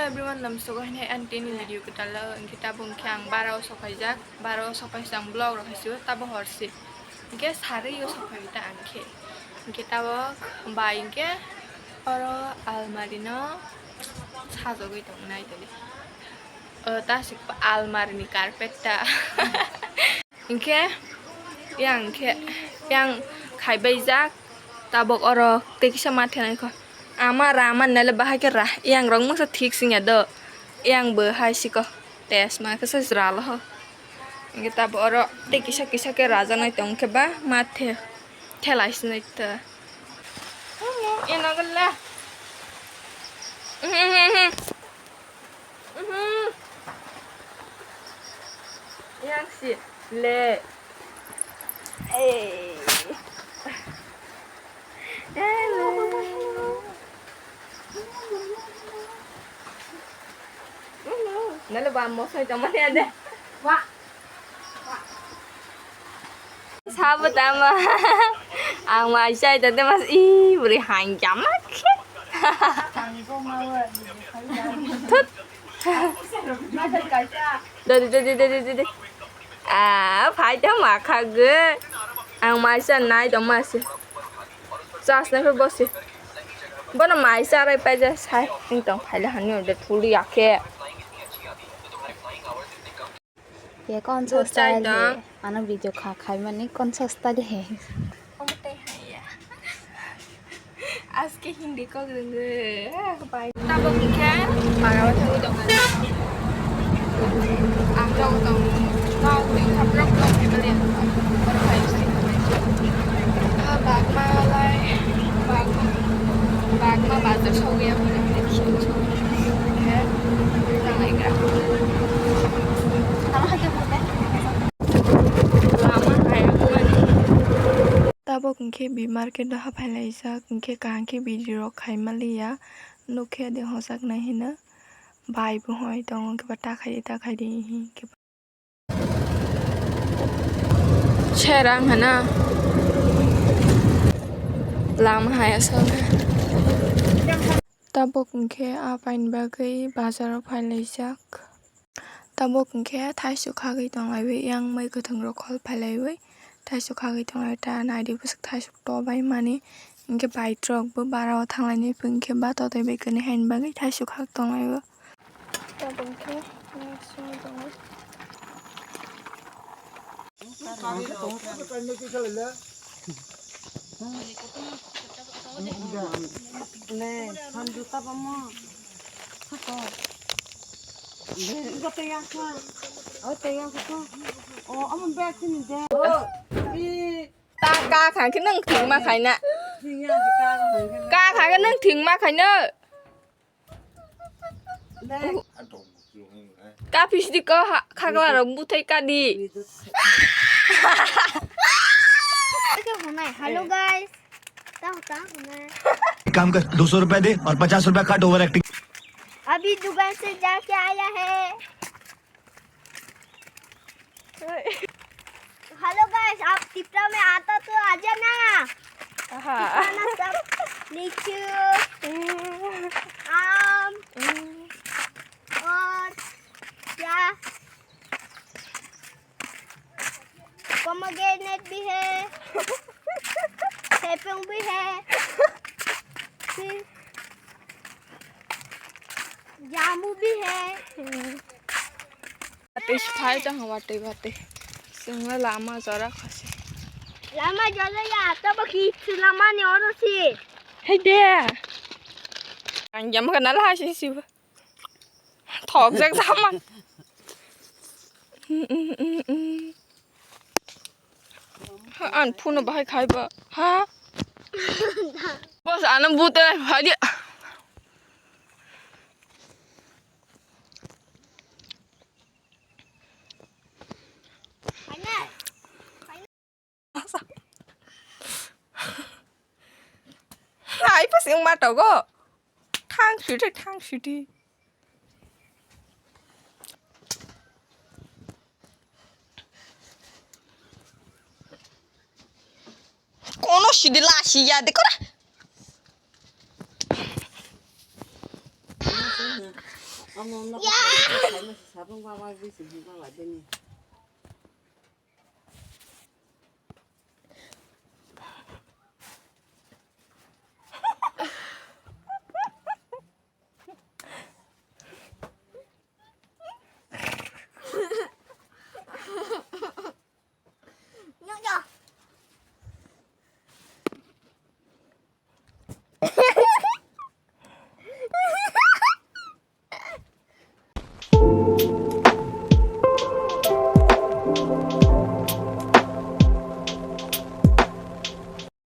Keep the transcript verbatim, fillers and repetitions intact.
Everyone, lamsogo hinai ang tini video kwtal o, hinkhe tabuk hinkhe ang bara o sokhaijak, bara o sokhaijak ang vlog rok haisio, tabo horsi hinkhe sarwi o sokhai ta ang khe, hinkhe tabuk bai hinkhe oro almari no sajagwi tongnai tini. O ta se almari ni carpet ta. Hinkhe yang khe yang khaibaijak tabok oro tei kisa ma thenai kho. Ama ra mani nai le bahai khe ra yang rok masa thik sing ya do. Yang bo hai siko tes ma khe sa jra lo ho. Hinkhe tabok oro tei kisa kisa khe rajaknai tong khe ba ma the thelai sinai ta. Eno gala. Mhm. Yang si le. Eh. Hello. Hello. Nalo ba mo sai tama ni ade. Wa. Sabo tama. Ang mai sai tade mas i buri hanjam. Thut. Dodi, dodi, dodi, dodi. Ah, phai tama khago. Ang mai sai nai do mas. Chas na khe bosi. Bono mai charai paija sai. Wng tong phaile hani ode thuli ya khe. Ye kon so style he. Ano video kha khai mani kon so style he. Omo tei hai ya. Aske Hindi kok rwngwi, eh, bai. Tabuk hinkhe bagao thangwi tongkha. Ang tabuk tong, nok twi khaprok tong phai mani. Oro phai sini. Ah, bagma lai, bagma, bagma bazar sogwi ya, hinkhe, nang ai gra. Tamo hai khe bute? Lama hai mani. Tabuk hinkhe B market o haphai laijak, hinkhe kaham khe video rok khai maliya, nukhe de hojaknai hino, bai bo hoi tongo, hinkhe ba ta khai di, ta khai di, hinkhe ba. Serang hana lama hai aswk. Tabuk hinkhe a paini bagwi bazar o phai laijak. Tabuk hinkhe thaisu khagwi tonglaiwi yang mai kwthwng rok hol phailaiwi thaisu khagwi tonglai ta naidi bwswk thaisu tobai mani hinkhe bike rok bo bara o thanglaini hinkhe ba totoi bai kwni haini bagwi thaisu khak tonglaio. Tabuk hinkhe next song tongo. Ne, han juta pamo. Sako. Igo tei yang kha. O tei yang kha. O, amo bag sini de. Ta ka kha khe nang thwngma khaina. Ka kha khe nang thwngma khaina. Ka phisdi ko ha-, khagla rok buthai ka di. Hello guys. एक काम कर, दो सौ रुपए दे और पचास रुपए काट, ओवर एक्टिंग। अभी दुकान से जाके आया है। Hello guys, आप तिपरा में आता तो आ जाना। हाँ। खाना सब लीचू, हम्म। आम हम्म। और क्या, पोमेग्रेनेट भी है, सेपुंग भी है, फिर जामू भी है। Watwi se phai tong watwi watwi. Chwngno lama jora khasi. Lama jora ya, tabuk hi lama ni oro si. Hey de. Ang jam kana la si si. Thok jak sama. Ha, an phuno bahai khai ba. Ha? Bos, ano bute phai di. Ai, pas yung mata ko. Thang sidi, thang sidi. Kono sidi la siya de kora. Amo no sabung ba ba bisi himba ba deni.